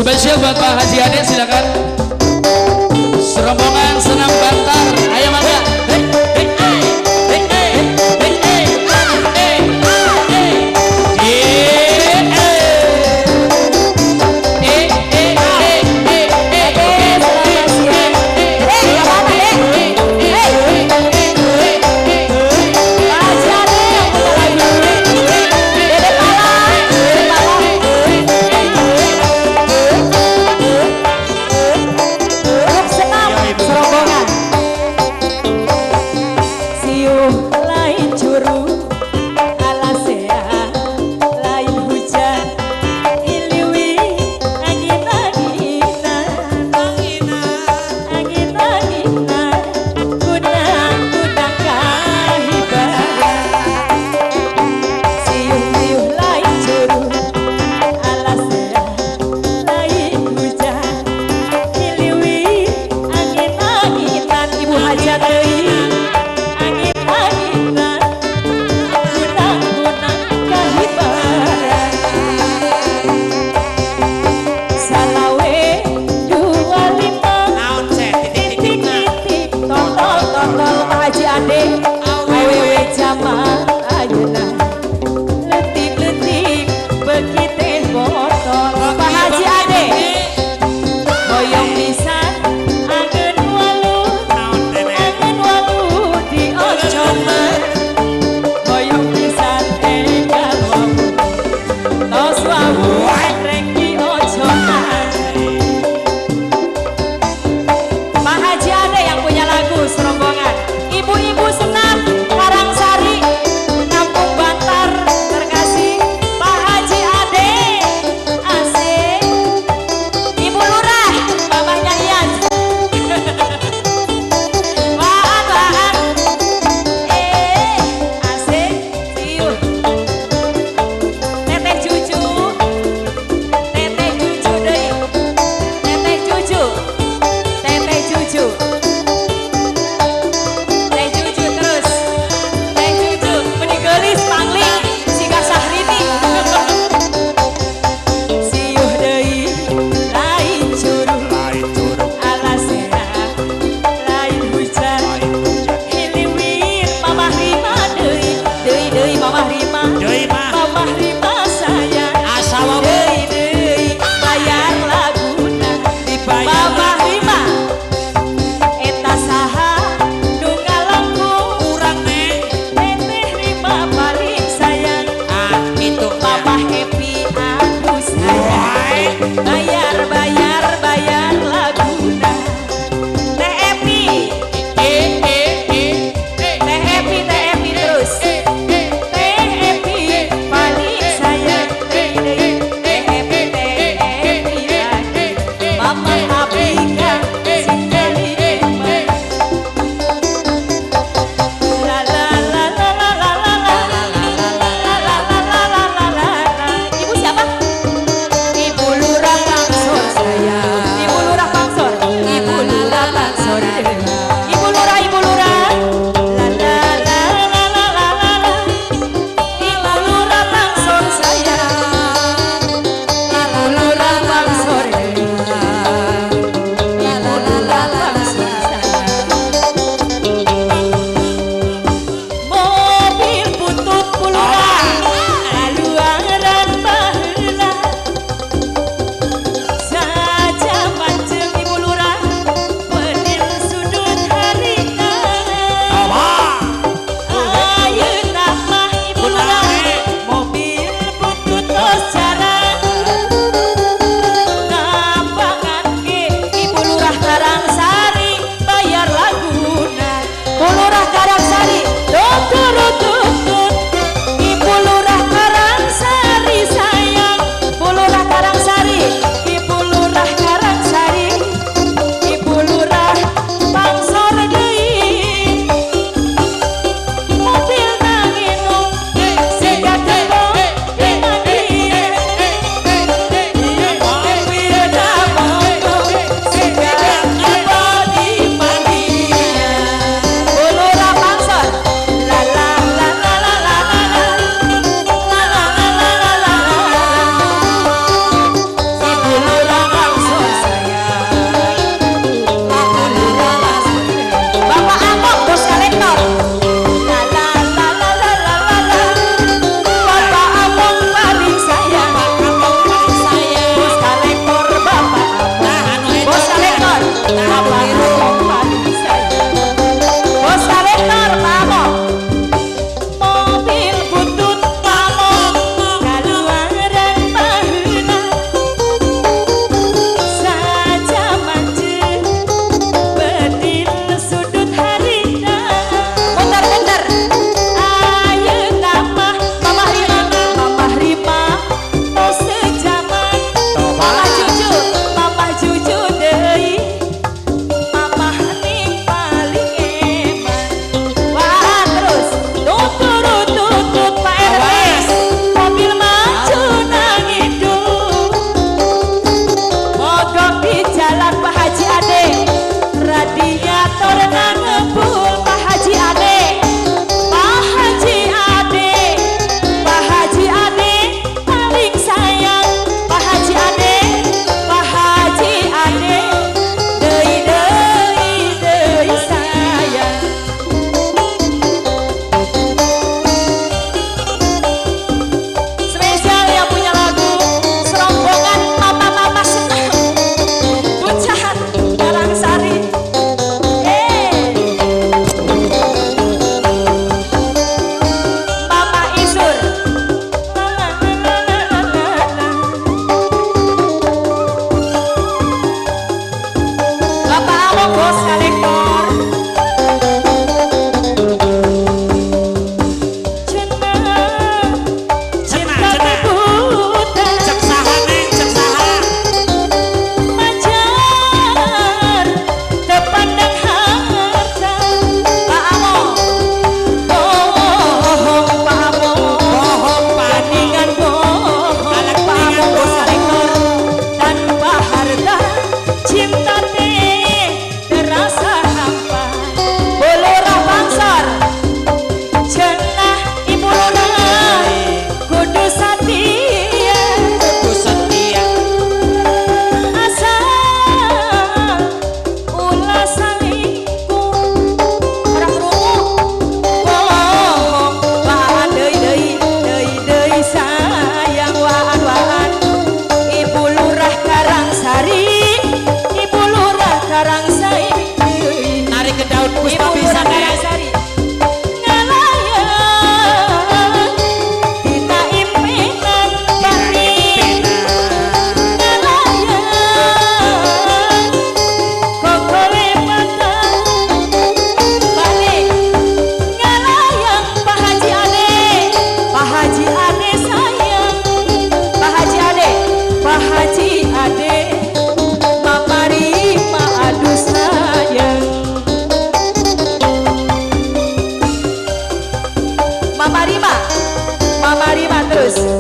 Spesial buat Pak Haji Ade, silakan. Serombongan Senam Bantar, ayo mangga. Hey, hey, hey, hey, hey, hey, hey, hey, hey. Yeah, eh, eh, eh, eh, eh, eh. Selamat siang. Dek, gak apa-apa, Dek. Hei. Pak Haji Ade yang punya lagu. Dede Pala, Dede Pala. Grup senam serombongan. Siuh lain curug, alasea lain hujan, iliwi angin-anginan, angin-anginan, guna-guna kahibaran. Siuh-siuh lain curug, alasea lain hujan, iliwi angin-anginan. Ibu hajat deui, angin-anginan, guna-guna kahibaran. Salawe 25 Naon cek titik titik-titikna. Titik totol totol Pak Haji Ade, awewe zaman ayeuna leutik leutik beuki teh botol. Pak Haji Ade, hoyong pisan angeun walu. Naon teh, Nek? Angeun walu diocoman, hoyong pisan enggal wawu, tos wawu rek diocoman. Pak Haji Ade yang punya lagu serombongan. Ibu-ibu senam Karangsari, Kampung Bantar terkasih, Pak Haji Ade asik. Ibu Lurah, mamahnya Ian. Waan waan. Eh, asik siuh. Teteh Cucu. Teteh Cucu deui. Teteh Cucu. Teteh Cucu. Teh Cucu terus. Teh Cucu meni geulis pangling siga Sahrini. Siuh deui lain curug, Lain curug, alasea lain hujan, lain hujan. Hiliwir Mamah Rima deui, deui deui Mamah Rima. Deui mah. Mamah Rima sayang. Asa wae. Deui deui bayar laguna. Dibayar. Mamah Rima, eta saha nu ngalangkung? Urang, Nek. Teteh Rima paling sayang. Ah, itu. Papa Happy, aduh sayang. Wae. Bayar bayar bayar laguna. Teh Epi. Eh, eh, eh, eh. Teh Epi, Teh Epi terus. Eh, eh. Teh Epi paling sayang. Deui deui Teh Epi, Teh Epi lagi. Mama Apika sekali. La la la la la la la la la la la la la la la. Ibu siapa? Ibu Lurah. Terus.